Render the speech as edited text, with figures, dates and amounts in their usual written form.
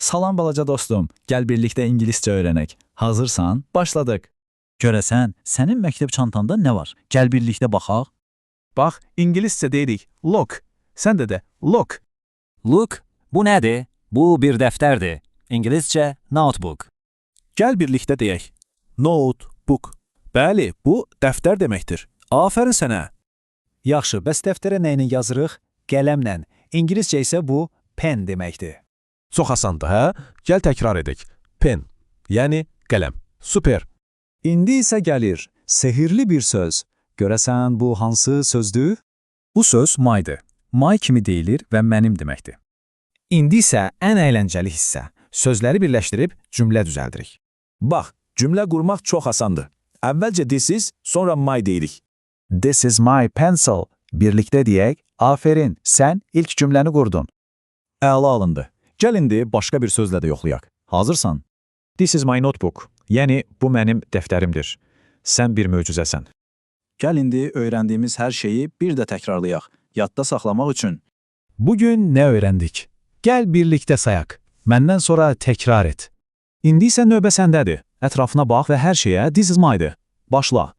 Salam balaca dostum, gəl birlikdə ingiliscə öyrənək. Hazırsan? Başladıq. Görəsən, sənin məktəb çantanda nə var? Gəl birlikdə baxaq. Bax, ingiliscə deyirik look. Sən də de look. Look, bu nədir? Bu bir dəftərdir. İngiliscə notebook. Gəl birlikdə deyək. Notebook. Bəli, bu dəftər deməkdir. Afərin sənə. Yaxşı, bəs dəftərə nə ilə yazırıq? Qələmlə. İngiliscə isə bu pen deməkdir. Çox asandır, hə? Gəl təkrar edək. Pen, yəni qələm. Super. İndi isə gəlir sehirli bir söz. Görəsən bu hansı sözdür? Bu söz my'dır. My kimi deyilir və mənim deməkdir. İndi isə ən əyləncəli hissə. Sözləri birləşdirib cümlə düzəldirik. Bax, cümlə qurmaq çox asandır. Əvvəlcə this is, sonra my deyirik. This is my pencil. Birlikdə deyək. Aferin, sən ilk cümləni qurdun. Əla alındı. Gəl indi başqa bir sözlə də yoxlayaq. Hazırsan? This is my notebook. Yəni bu mənim dəftərimdir. Sən bir möcüzəsən. Gəl indi öyrəndiyimiz hər şeyi bir də təkrarlayaq. Yadda saxlamaq üçün. Bugün nə öyrəndik? Gəl birlikdə sayaq. Məndən sonra təkrar et. İndi isə növbə səndədir. Ətrafına bax və hər şeyə this is my de. Başla.